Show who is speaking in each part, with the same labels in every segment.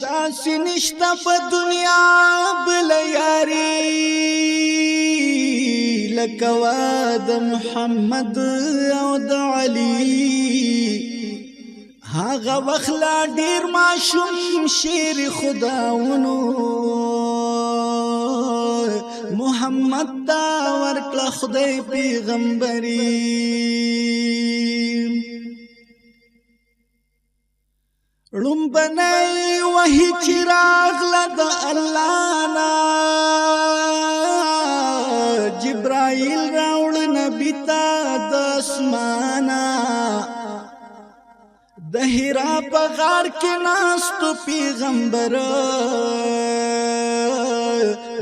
Speaker 1: داسې نشته په دنیا بل یاري لکه وا د محمد او د علي. هغه وخت لا ډیر ماشوم شیر خداونو، محمد تا ورکړه خدای پیغمبري. لومبنی وحی چې راغله د الله نه، جبرائیل راوړ نبی ته د اسمانه. د حرا په غار کې ناستو پیغمبر،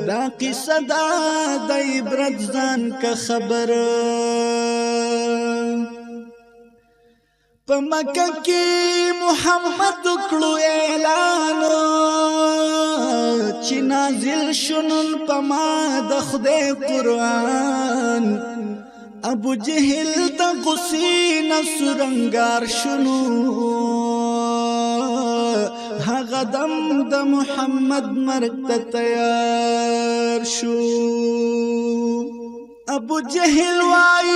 Speaker 1: دا قصه دا د عبرت ځان که خبر. په مکه کې محمد کړو اعلان چې نازل شنن په ما د خدای قرآن. ابو جهل د غصې نه سرنګار شنو، هغه دم د محمد مرګ ته تیار شو. ابو جهل وای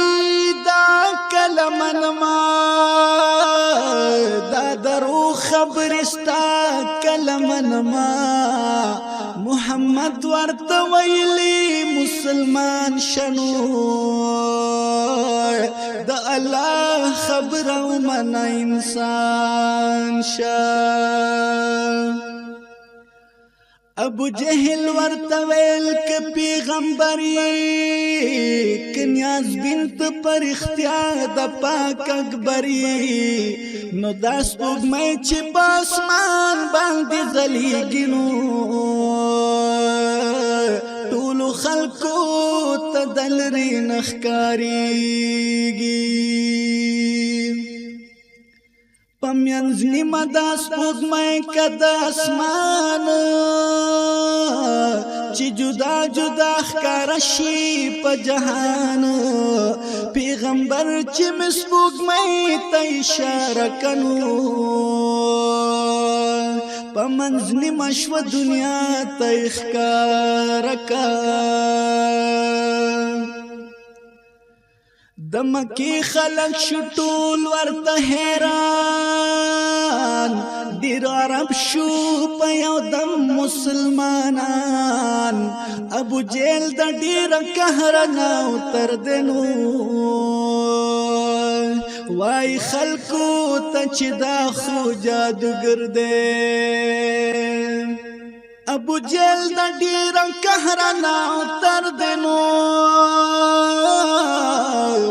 Speaker 1: دا کلمن ما، دا درو خبرستا کلمن ما. محمد ورته ویلی مسلمان شنو، د الله خبره ومنه انسان شه. ابو جهل ورته ویل ک پیغمبري کنیاز بنت پر اختیار د پاک اکبري، نو دا سپوږمۍ چې په اسمان باندې ځلیږي نو ټولو خلکو ته د لرې نه ښکارېږي. په منځ نیمه دا سپوږمۍ که د اسمان چې جدا جدا ښکاره شي په جهان، پیغمبر چې مې سپوږمۍ ته اشاره کنو، په منځ نیمه شوه دنیا ته ښکاره کا. د مکی خلک شو ټول ورته حیران، ډیر عرب شو په یو دم مسلمانان. ابو جهل د ډیر قهر نه تر دنو وای خلکو ته چې دا خو جادوګر دی. ابو جهل د ډیر قهر نه تر دنو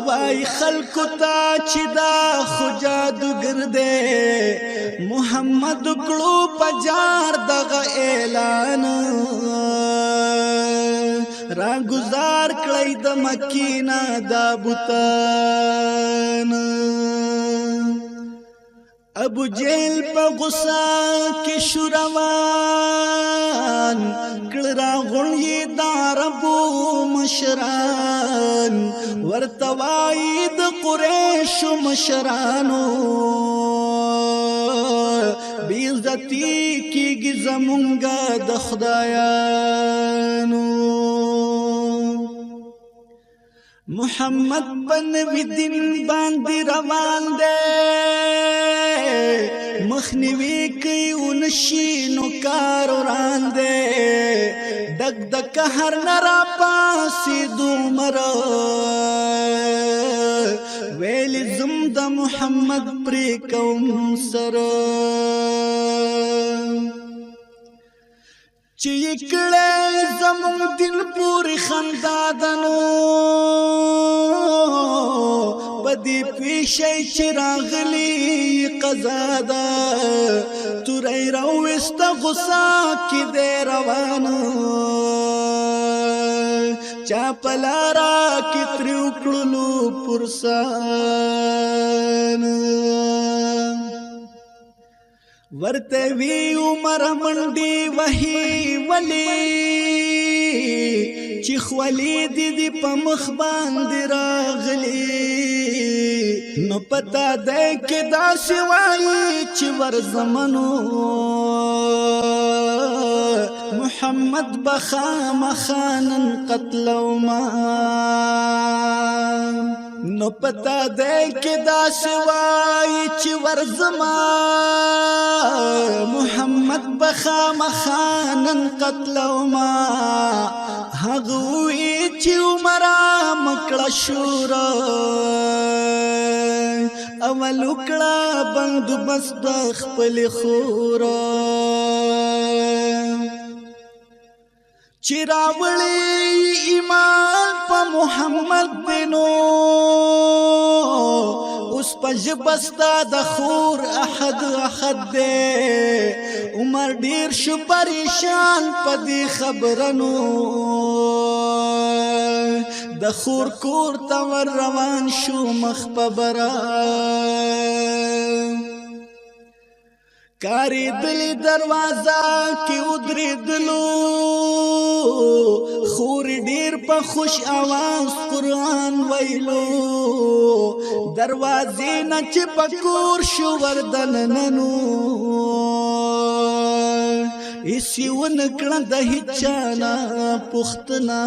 Speaker 1: وای خلکو ته چې دا خو جادوګر دی. محمد کړو پجار دغه اعلان، را گزار کړی د مکینا دا بوتان. ابو جهل په غصه کې شو روان، کړ را غونډ د عربو مشران. ورته وایي د قریشو مشرانو، بېعزتي کېږي زمونږه د خدایانو. محمد په نوي دین باندې روان دی، مخنیوي کوي ونشي نو کار وران دی. دک د قهر نه را پاسېد عمر، ویل زم د محمد پرې کوم سره. چې یې کړی زمونږ دین پورې خندا ده، نو په دې پوه شئ چې راغلي قضا ده. توره یې راوویسته غوسه کې دی روان، چا په لاره کې ترې وکړلو پرسان. ورته وی عمر منډي وهي ولی، چې خولې دي دي په مخ باندې راغلي، نو پتا ده کې داسې وایي چې ورزمنو. محمد بخامخا نن قتلوما. نو پتا دی کې داسې وایي چې ورزما، محمد بخامخا نن قتلوما. هغوی چې عمره مکړه شور، اول وکړه بندوبست د خپل خور. چې راوړي ایمان په محمد دینو، اوس په ژبه ستا د خور احد احد دی. عمر ډیر شو پریشان په دې خبرنو، د خور کور ته ور روان شو مخ په برا. کاری دلی دروازه کې ودرېدلو، خور ډیر په خوش اواز قرآن ویلو. دروازې نه چې په کور شو وردننو، هیڅ یې ونه کړه د هیچا نه پوښتنه.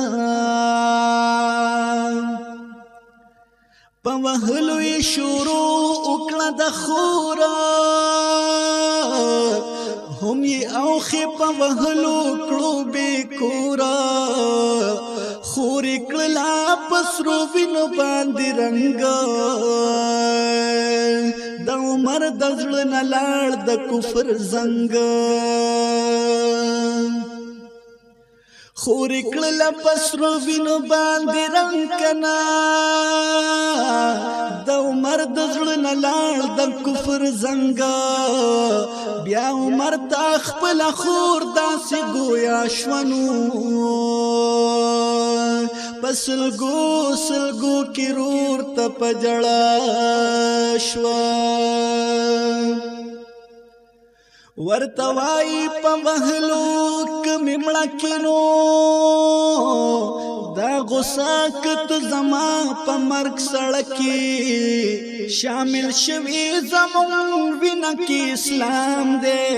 Speaker 1: په وهلو یې شروع وکړه د خوره، هم یې اوښې په وهلو کړو بې کوره. خور یې کړله په سرو وینو باندې رنګ، د عمر د زړه نه لاړ د کفر زنګ. خور یې کړله په سرو وینو باندې رنګ کنا، د عمر د زړه نه لاړ د کفر زنګ. بیا عمر ته خپل خور داسې ګویا شونو، په سلګو سلګو کې رور ته په ژړا شوه. ورته وایي په وهلو که مې مړه کینو، دا غصه که ته زما په مرګ سړه کې شامل شوي، زمونږ وینه کې اسلام دی.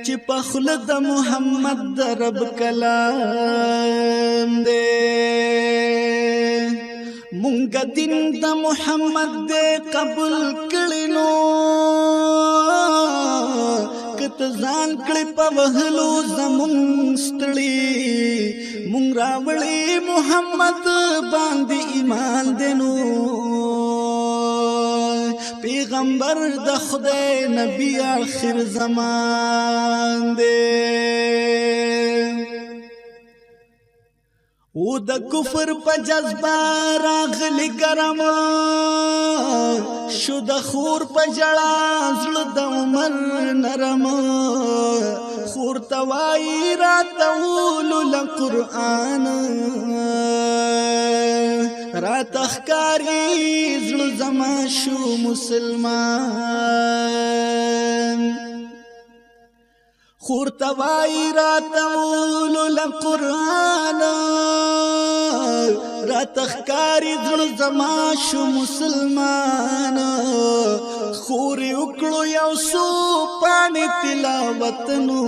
Speaker 1: چې په خوله د محمد د رب کلام دی. مونږ دین د محمد دی قبول کړی نو، که ته ځان کړې په وهلو زمونږ ستړي، مونږ راوړي محمد باندې ایمان دی نو. پیغمبر د خدای نبی آخر زمان دی. او د کفر په جذبه راغلی ګرم شو، د خور په ژړا زړه د عمر نرم. خور ته وایي راته ولوله قرآن، راته ښکاري زړه زما شو مسلمان. خور ته وایي راته ولوله قرآن، راته ښکاري زړه زما شو مسلمان. خور یې وکړو یو څو پاڼې تلاوت نو،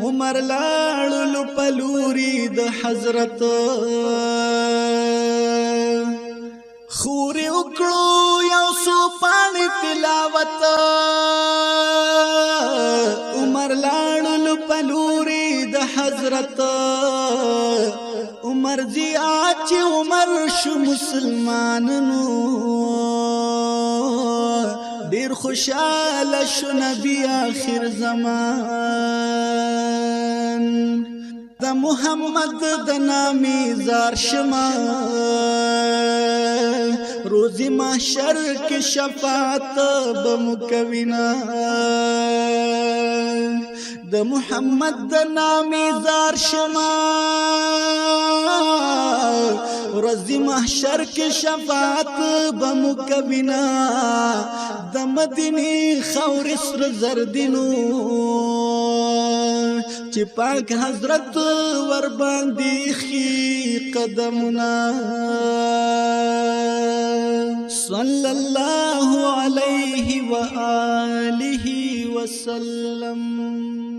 Speaker 1: عمر لاړلو په لوري د حضرت. خور یې وکړو یو څو پاڼې تلاوت، عمر لاړلو په لوري د حضرت. عمر زیا چې عمر شو مسلمان نو، ډیر خوشاله شو نبی آخر زمان. د محمد د نامې زار شما، روزي محشر کې شفاعت به مو کوینه. د محمد د نامې زار شما، ورځې محشر کې شفاعت به مو کوینه. د مدینې خاورې سره زر دینو، چې پاک حضرت ور باندې ښي قدمونه. صلی الله علیه وآله. وسلم.